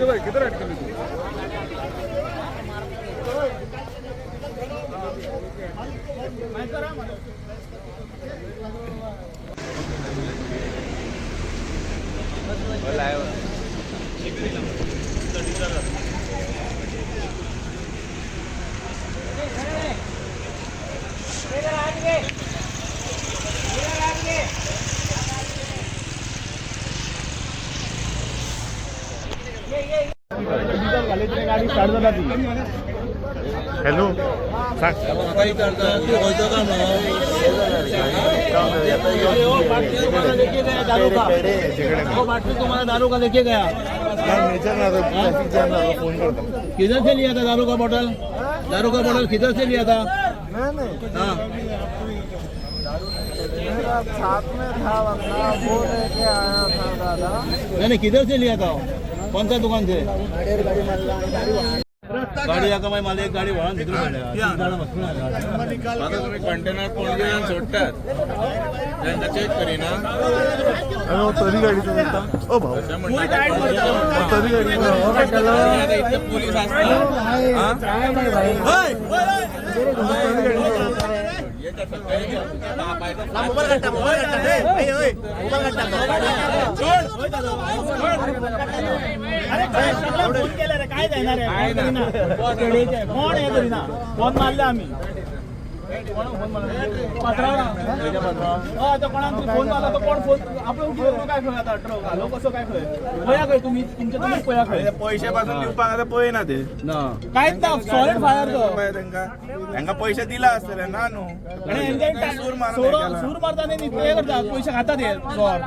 भाई किधर अटके हॅलो. तुम्हारा दारू का लेके गया? फोन करता. किधर से लिया था दारू का बोतल? दारू का बोतल किधर से लिया था? मैंने हाँ. मेरा साथ में था बंदा, वो लेके आया था दादा. नहीं, किधर से लिया था? कौन सा दुकान से? गाडी हाका मागीर मला एक गाडी व्हळान भितर काडल्या. जाणां बसून. आता तुम्ही कंटेनर पणजेच्यान सोडटात, तांकां चेक करिना? हॅलो, तरी गाडी चलयता ओ भाऊ. अशें म्हणटा. तरी गाडी. आता इतले पुलीस आसता. अरे, फोन केला रे. काय जाणार आहे? कोण हे करिना. फोन मारले आम्ही. आता कोणाक फोन मारला तो कोण फोन आपलो उठलो काय खंय? आता ट्रक घालो कसो काय खंय? पळया खंय तुम्ही, तुमचे तुम्ही पळया खंय. पयशे पासून दिवपाक आतां पळयना ते. कांयच ना, सॉलिड फायर तो. तांकां तांकां पयशे दिला आसतले ना न्हू. आणि हेंचे सूर मारून हे केला. सूर मारता न्ही ते करता, पयशे खाता ते जोर.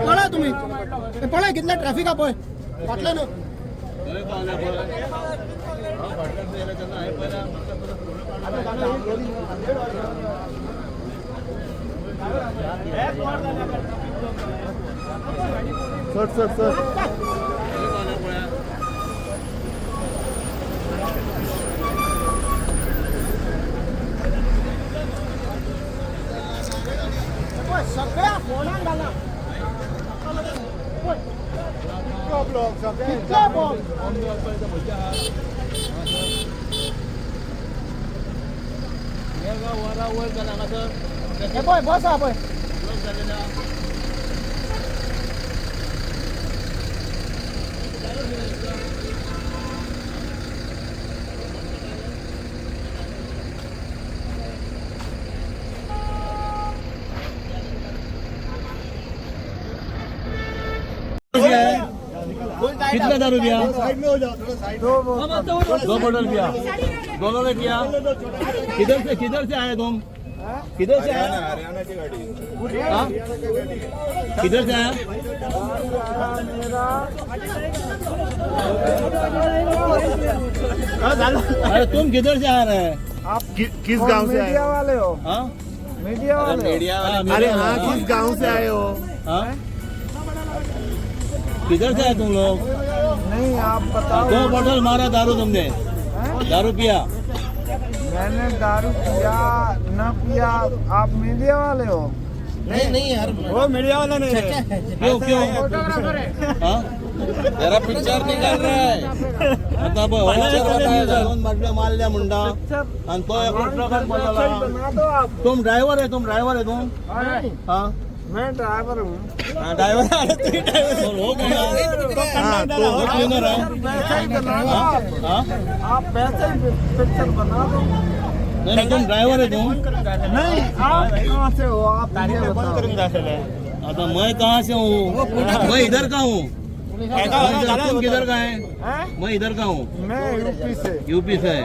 पळा तुम्ही, पळा. कितले ट्रॅफिक पळय फाटल्यान. Sir sir sir. सगळ्या फोनान घाला. कितले ब्लॉक? हे पळय, बस हा पळय. कितना दारू पिया? दो बोतल पिया. दोनों ने पिया. किधर से, किधर से आए तुम? किधर से आए? हरियाणाची गाडी. हाँ? किधर से आया? मेरा अरे, तुम किधर से आ रहे हैं? आप किस गांव से आए मीडिया हो? वाले हो? हाँ? मीडिया वाले हो? मीडिया. हाँ, अरे हाँ, किस गांव से आए हो? हाँ? किधर से आए तुम लोग? नहीं, आप बताओ. दो बोतल मारा दारू तुमने? दारू पिया? मैंने दारू पिया न पिया, आप मीडिया वाले हो? वो मीडिया वाला नहीं है. क्यों क्यों? हाँ? जरा पिक्चर निकाल रहा है. आता पळय, दोन बाटल्यो मारल्या म्हणटा आणि तो एकलो ट्रकान पडलेलो. बना दो आप. तुम ड्रायव्हर है? तुम ड्रायव्हर है तुम? नहीं, हाँ. मैं ड्राइवर हूँ. ड्रायव्हर हो कोण? हाँ, तो वो क्लीनर है. वैसे ही बना दो आप. हाँ. आप वैसे ही पिक्चर बना दो. नहीं नहीं, तुम ड्रायव्हर है तुम? नहीं, आप कहाँ से हो? आप ये बताओ. आता मैं कहाँ से हूँ? मैं इधर का हूँ. तुम किधर का है? हैं? मैं इधर का हूँ. मैं यूपी से. यूपी से है.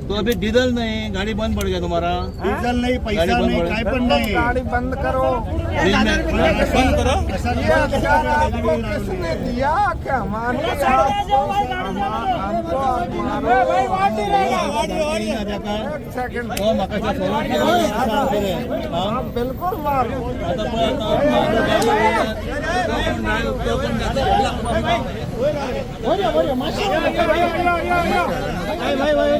तो अभी डीजल नहीं, गाड़ी बंद पड़ गया तुम्हारा. डिझेल नाही, पैसा गाडी बंद नाही, पडेल. काय पण नाही. गाड़ी बंद करो. बंद करो. ये अधिकार आपको किसने दिया कि हमारे हमको आप मारो? एक सेकंड. तो म्हाका सांग. आप बिल्कुल मारो. आता पळय, आता तो कोण. वयर यो, वयर यो, मातशें वयर यो. भाई, भाई, भाई.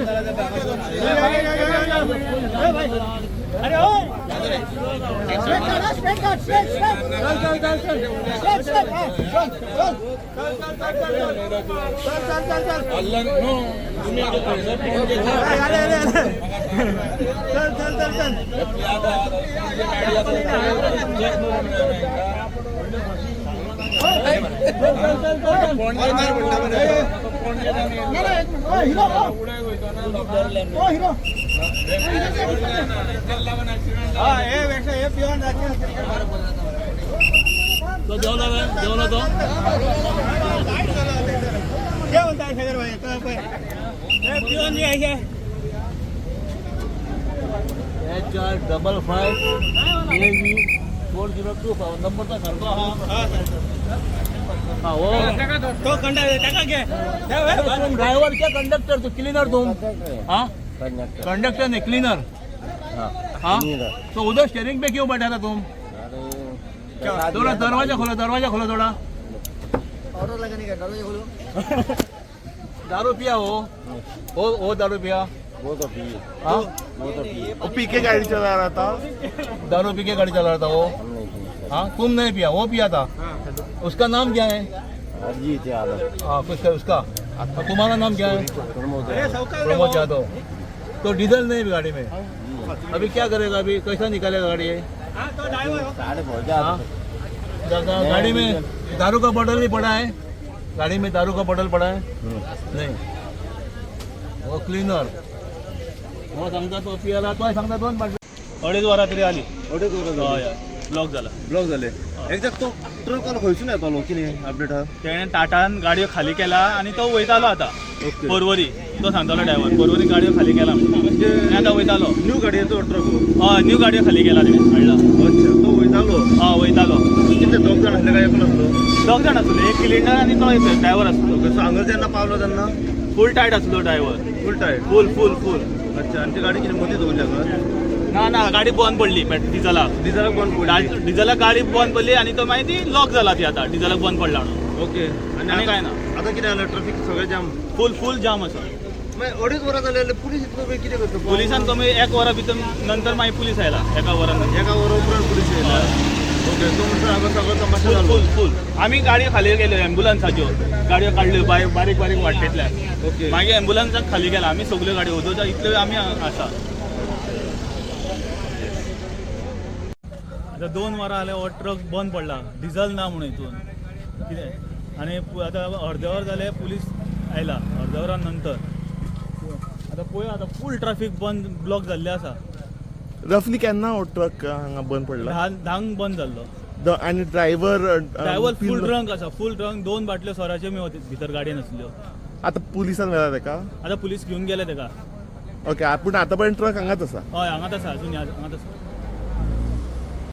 अरे ओय. स्ट्रेट काढ, हा, स्ट्रेट काढ, स्ट्रेट, स्ट्रेट. चल, चल, चल, चल. स्ट्रेट, स्ट्रेट, हा, चल, चल. चल, चल, चल, चल. न्हू तुमी आतां थंयसर पणजे. अरे, अरे, अरे. चल, चल, चल, चल. नाही, नाही, एक मिनिट. ओय, हिरो, ओ. ओ, हिरो. तो जेवला रे? जेवला तो? HR 55 AV 4025 number तर सारखो आहा. हा हो, तुम ड्राइवर क्या कंडक्टर? तू क्लीनर? तुम हाँ कंडक्टर नहीं, क्लीनर? हाँ, तो उधर स्टेयरिंग पे क्यों बैठा था तुम? थोड़ा दरवाजा खोलो, दरवाजा खोलो थोड़ा. दारू पिया हो? दारू पिया? वो तो पी. हाँ? वो तो पी. वो पी के गाड़ी चला रहा था. दारू पी के गाड़ी चला रहा था वो? हम नहीं पी. हाँ, तुम नहीं पिया, वो पिया था. उसका नाम क्या है? अरिजीत यादव. हाँ, कुछ उसका. और तुम्हारा नाम क्या है? प्रमोद. प्रमोद यादव. तो डीजल नहीं है गाड़ी में. अभी क्या करेगा? अभी कैसा निकालेगा गाड़ी ये? साढ़े पहुंचा. हाँ? गाड़ी में दारू का बोतल भी पड़ा है. गाड़ी में दारू का बोतल पड़ा है? नहीं. वो क्लीनर हो सांगता, तो पियाला. तो सांगता दोन बाटली. 2.5 वरां तरी आली. 2.5 वरां? हय, ब्लॉक जाला. ब्लॉक जाले. एक्झॅक्ट तो ट्रक खंयसून येतालो, कितें अपडेट आहा? तेणें टाटान गाडयो खाली केला आनी तो वयतालो आतां पर्वरी. तो सांगतालो ड्रायव्हर, पर्वरी गाडयो खाली केला म्हणून आनी आतां वयतालो. न्यू गाडयेचो ट्रक हो? हय, न्यू गाडयो खाली केला तेणें, हाडला. अच्छा, तो वयतालो? हय, वयतालो. कितले, दोग जाण आसले काय एकलो आसलो? दोग जाण आसले, एक क्लिनर आनी तो ड्रायव्हर आसलो. ओके, सो हांगा जेन्ना पावलो तेन्ना? फूल टायट आसलो ड्रायव्हर. फूल टायट? फूल, फूल, फूल. अच्छा, आनी ती गाडी कितें मदीं दवरल्या काय? ना ना, गाडी बंद पडली डिझलाक. डिझलाक बंद पडली? डिझलाक गाडी बंद पडली आनी तो मागीर ती लॉक जाला ती आतां, डिझलाक बंद पडला म्हणून. ओके, आनी काय ना. आतां कितें जालें, ट्राफीक सगळें जाम? फूल, फूल जाम आसा. मागीर 2.5 वरां जालीं जाल्यार पुलीस इतलो वेळ कितें करता? पुलिसान कमी एक वरा भितर, नंतर मागीर पुलीस आयला एका वरान. एका वरा उपरांत पुलीस येयला. ओके, तो म्हणसर हांगा सगळो तमाशा फूल. जालो. फूल, फूल. आमी गाडी खाली गेल्यो, एम्बुलन्साच्यो गाडयो काडल्यो बारीक बारीक बारीक वाटेंतल्यान. मागीर एम्बुलन्साक खाली गेला आमी सगल्यो गाडयो ओदोच्या इतल्यो आमी आसा. आतां 2 वरां जालें हो ट्रक बंद पडला, डिझल ना म्हणून हितून कितें. आनी आतां अर्दे वर जालें पुलीस आयला, अर्दे वरान नंतर. आतां पळय, आतां फूल ट्राफीक बंद, ब्लॉक जाल्लें आसा. रफली केन्ना हो ट्रक हांगा बंद पडला? 10 धांक बंद जाल्लो. आणि ड्रायव्हर? ड्रायव्हर फूल ड्रंक आसा, फूल ड्रंक. दोन बाटल्यो सोराच्यो मी भितर गाडयेन आसल्यो. आता पुलिसान व्हेला तेका? आतां पुलीस घेवन गेले तेका. ओके, पूण आतापर्यंत ट्रक हांगाच आसा? हय, हांगाच आसा, अजून हांगाच आसा.